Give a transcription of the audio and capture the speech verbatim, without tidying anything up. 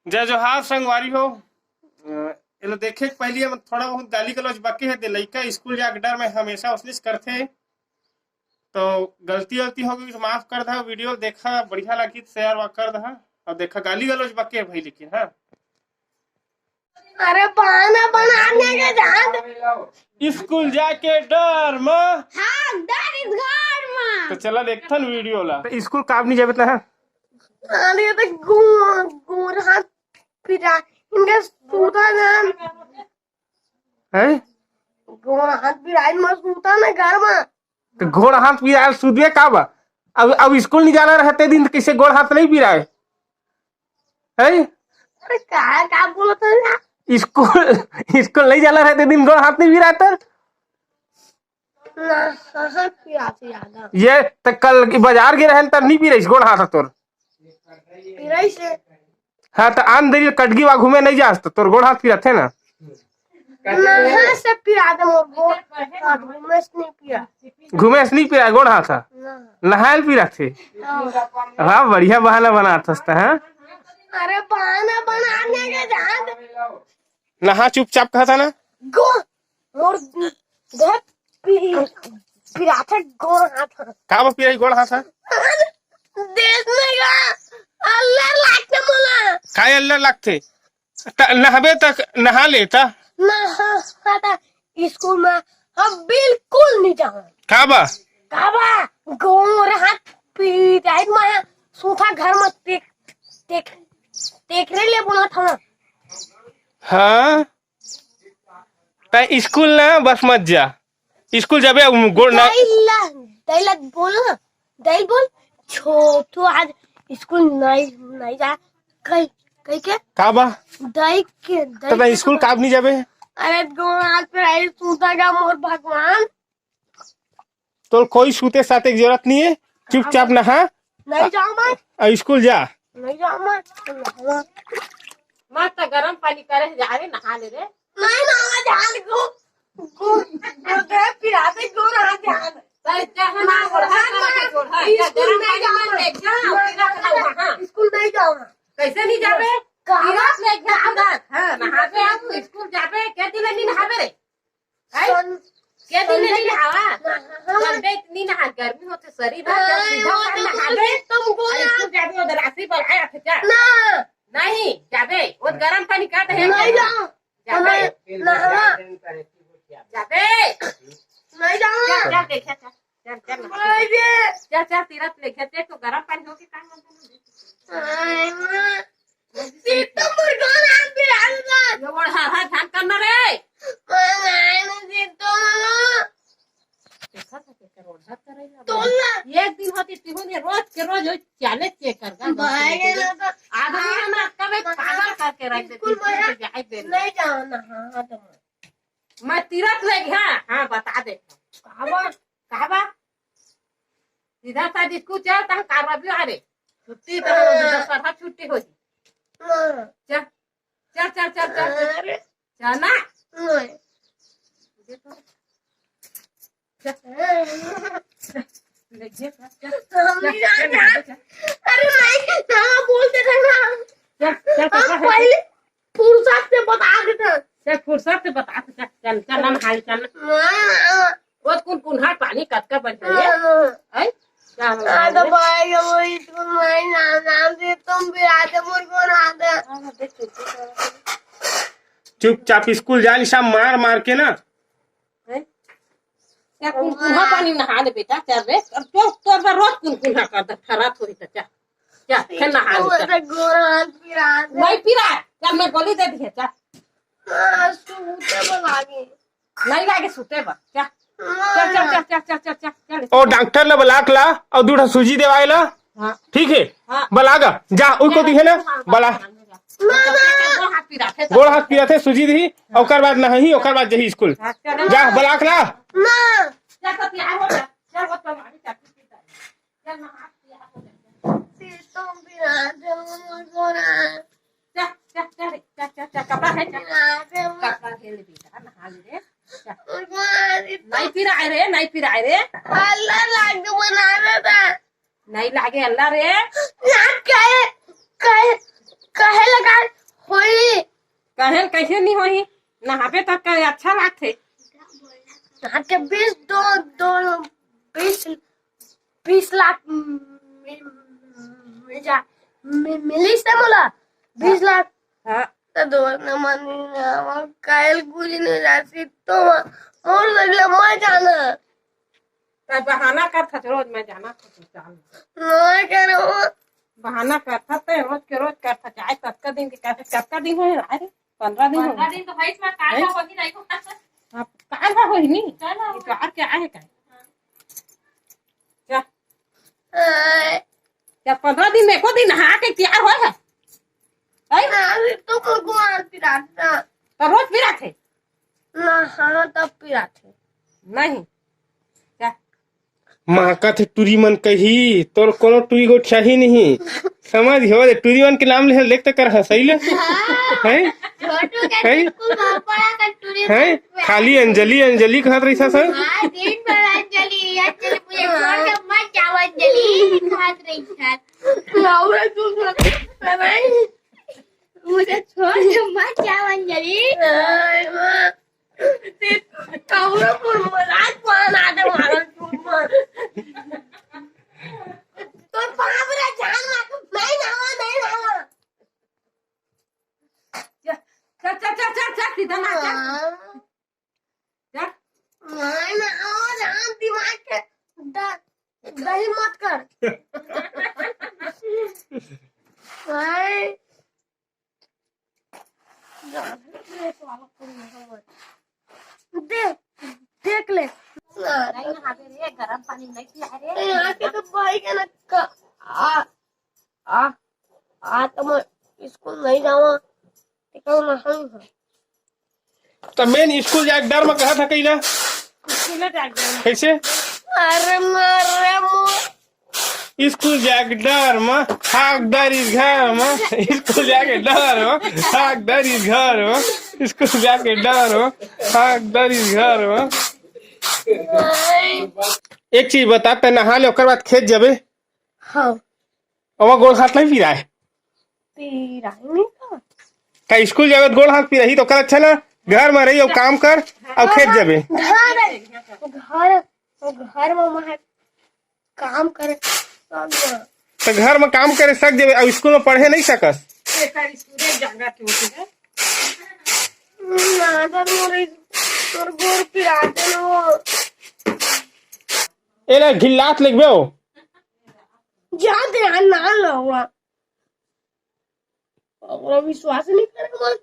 जय जोहार संगवारी हो। अ, एला देखे के पहिली हम थोड़ा बहुत गाली गलौज बके हे, दे लइका स्कूल जाके डर में हमेशा उसनिस करथे। तो गलती गलती हो गई तो माफ कर दहा, वीडियो देखा बढ़िया लगी तो शेयर वा कर दहा। और देखा गाली गलौज बके हे भाई, लेकिन हाँ। अरे बहाना बनाने के जान। स्कूल जाके डर म। हाँ, डर इस घर म। तो चला देखथन वीडियो ला। तो स्कूल काब नहीं जाबे तहाँ? अरे तो गो-, गोर हाथ पिरा, इनके सूता जान। हैं? गोर हाथ पिरा, इन म सूता ना घर म। तो गोर हाथ पिरा, सूतबे का बा? अब, अब स्कूल नहीं जाना रहते दिन तो कैसे गोर हाथ नहीं पिराए? हैं? अरे का, का बोलत है यार? स्कूल, स्कूल नहीं जाना रहते दिन गोड़ हाथ नहीं पिरात? ना, हाँ, हाँ, पिरात ज्यादा। ये तो कल की बाजार गे रहन तब नहीं पिराइस गोड़ हाथ तोर? पिराइस। हाँ, तो आन दरी कटगी वा घूमे नहीं जास तो तोर गोड़ हाथ पिरात है ना? नहा से पिरा दे मोर गोड़ हाथ, घूमे से नहीं पिरा। घूमे से नहीं पिरा गोड़ हाथ? ना। नहायल पिराथे। हाँ। हाँ, बढ़िया बहाना बनात हस त, हाँ? अरे बहाना बनाने के जान। नहा चुपचाप कहता ना। गो-, मोर देह पी-, पिराथे गोड़ हाथ। का बा पिराई गोड़ हाथ? देश में का अल्लर लागथे मोला। काय अल्लर लागथे? त नहाबे त नहा ले त। नहा, नहा त स्कूल में हम बिल्कुल नहीं जाओ। का बा? का बा? गोड़ हाथ पिराई में सूता घर में देख, देख, देख रे ले बोला था। हाँ? त स्कूल ना बस मत जा। स्कूल जाबे, अब गोड़ ना। दैला, दैला बोल ना। दैल बोल, छोटू आज स्कूल नहीं, नहीं जा। कई, कई के? का बा? दाई के, दाई त के स्कूल तो काब नहीं जाबे? अरे गोड़ हाथ पिराई सूता गा मोर भगवान। तोर कोई सूते साते की जरूरत नहीं है, चुपचाप नहा। नहीं जाऊँ मैं। आ, स्कूल जा। नहीं जाऊँ मैं। मस्त गरम पानी करे जा रे, नहा ले रे। नहीं नहावा जान को, को, को दे पिराते को रहा जान। सही क्या है ना, गोड़ हाथ ना, गोड़ हाथ, स्कूल गरम नहीं पानी जाऊँ में मैं। देख जा, तेरा चला वहाँ। स्कूल नहीं जाऊँ मैं। कैसे नहीं जाबे? कहाँ? सीधा से एक बार सीधा। हाँ, नहाबे आप, स्कूल जाबे, क्या दिन नहीं नहाबे रे? हैं? सन-, के दिन नहीं नहावा? नहावा। गर्मी इतनी नहा, गर्मी होते शरीर है, हाँ, जब सीधा वो पानी तो नहा दे, तुमको और ना। स्कूल जाबे, उधर राशि पर आया था क्या? ना। नहीं, जाबे, वो गरम पानी का तो है नहीं क्या? जाओ। जाबे। हमें नहावा। जाबे। नहीं जाओ। चल, चल, देख, चल, चल। चल, चल, नहा ले। चल, चल, तीरथ ले, खेते तो गरम पानी होके काम करता ना। हाँ, सीतम मुर्गा नाम भी राजा। ये बड़ हर हर ध्यान करना रे। हाँ, सीतम। देखा था, देखा, रोड हाथ कर रही है। तोला। एक दिन होती, तिहो ने रोज के रोज वो चैलेंज चेक कर गा। भाई, ये ना तो आदमी है ना, कब एक पागल करके रख देती, स्कूल में फिर जाए दे। नहीं जाओ ना, हाँ, हाँ, तो मैं तीरथ ले गया, हाँ, बता दे। कहाँ बा? कहाँ बा? सीधा साधा स्कूल चल, तहां कारवा भी आ रे। छुट्टी तो हो, हाँ। दशहरा छुट्टी हो जी। हाँ। चल, चल, चल, चल, चल। अरे। चल ना। नहीं। देखो। चल। हाँ। ले, ये, चल, चल। हम चल, नहीं चल, जाना। चल, चल। अरे नहीं, ना बोल दे रहा। चल, चल, हम चल, चल। पहले फुर्सत से बता देते हैं। चल, फुर्सत से बता, चल, चल, चल, हम हाल चल। हाँ। वो कुनकुनहा पानी कतका बढ़िया है। हाँ। हैं? क्या हो हाँ, गया तो है? भाई, वो स्कूल में ही ना, नाम से तुम भी आते, मुझको ना आते। हाँ, हाँ, देख, चुप, चुप, चुप। चुपचाप स्कूल जा, निशा, मार मार के ना। हैं? क्या कुनकुनहा पानी नहा ले बेटा, चल रे। अब तो तोर बर रोज कुनकुनहा कर दे, खराब होई त चल। चल, फिर नहा ले, चल। तो गोर हाथ पिरा दे। नहीं पिरा, चल मैं गोली दे दिए, चल। हाँ, सूते में लागे। नहीं लागे सूते बर, चल। चल, चल, चल, चल। ओ डॉक्टर ला बलाक ला, और दूठा सूजी देवाए ला। हाँ। ठीक है? हाँ। बलागा, जा, उनको दिहे ना, बला। गोड़ हाथ पिराथे, सूजी दिही, ओकर बाद नहाही, ओकर बाद जही स्कूल। हाँ, चल। जा, बलाक ला। ना। चल, तो तैयार हो जा। चल, वो तो हमारी चाची की तरह। चल, नहा, तैयार हो जा। सीतम पिराथे, मुझको ना। चल, चल, चल, चल, चल, चल, कपड़ा है, चल। पिराथे, कपड़ा है, ले बेटा, नहा ले रे। चल। मुझको ना, सीतम नहीं पिराए रे, नहीं पिराए रे। अल्लाह लाग बना रहा था। नहीं लागे अल्लाह रे। ना कहे, कहे, कहे लगा, कइसे नहीं होही? नहाबे त का अच्छा लागथे। नहा के बीस दो, दो, बीस, बीस लाख मि-, मिल जा, मि-, मिलिस हे मोला बीस लाख। हाँ। त दोस्त ने मन नहीं ना, कायल कुछ नहीं राशि तो मोर लगले मैं जाना। त बहाना करथस रोज, मैं जाना तो तू चाल। मैं करो। बहाना करथस ते रोज के रोज करथस, चाहे कतका दिन के करथस, कतका दिन होय? अरे, पंद्रह दिन हो पंद्रह गए। दिन तो भाई इसमें काल हैं? का होही नहीं को। हाँ, काल का होही नहीं? काल का होही। इतवार के आहे का? हाँ। जा। आय। या पंद्रह दिन में एको दिन नहा के तैयार होय हे? हैं? हाँ, अभी तो भगवान पिरात ना। तो रोज पिरात हे? ना, हाँ, तब पिरात हे। नहीं। जा। माँ कथे टूरी मन कही, तोर कोनो टूरी गोठियाही नहीं। समझ हो रे, टूरी मन के नाम ले लेख त कर हंसई ले। हैं? छोटू के हैं? बिल्कुल बापड़ा का टूरी हैं? मन में। खाली अंजलि, अंजलि कहत रहिस हे। हाँ, दिन भर अंजलि, अंजलि, मुझे छोड़ के मत जाओ अंजलि, कहत रहिस हे। लाउरा तू नहीं। मुझे छोड़ के मत जाओ अंजलि। हाय माँ। ते कौनो पर मजाक बना दे मारा झूठ मत। तो बाप रे जान ला, नहीं लावा, नहीं लावा। जा, जा, जा, जा, जा, जा, सीधा ना जा। हाँ। जा। नहीं, नहीं, और राम दिमाग के द-, दही मत कर। भाई। देख, देख ले। नहीं नहाबे रे, गरम पानी नहीं पिया रे। यहाँ के तो भाई के ना का-, आ, आ, आ तो मैं स्कूल नहीं जावा। ते कहूँ ना हम। त मेन स्कूल जाए के डर म कहत हे कइला। स्कूल जाए के डर म। कइसे? अरे मारे मोर। स्कूल जाए के डर म, हाक डरिस घर म। स्कूल जाए के डर म, हाक डरिस घर म। स्कूल जाए के डर म, हाक डरिस घर म। एक चीज बता, ते नहा ले, ओकर बाद खेत जाबे? हाँ। ओमा गोड़ हाथ नहीं पिराए? पिराए नहीं का? का स्कूल जाबे त गोड़ हाथ पिराही त ओकर अच्छा ना? घर म रही, अउ काम कर, अउ खेत जाबे। घर, घर, घर म मैं काम करे, सब ना। त घर म काम करे सक जाबे, अउ स्कूल म पढ़े नहीं सकस? एकर स्कूल जाना क्यों है? ना, सर, मोर, तोर गोड़ पिराते ना। एला घिल्लात लेगबे हो। जा दे, आ ना लवा। ओकरा विश्वास नहीं करे मन।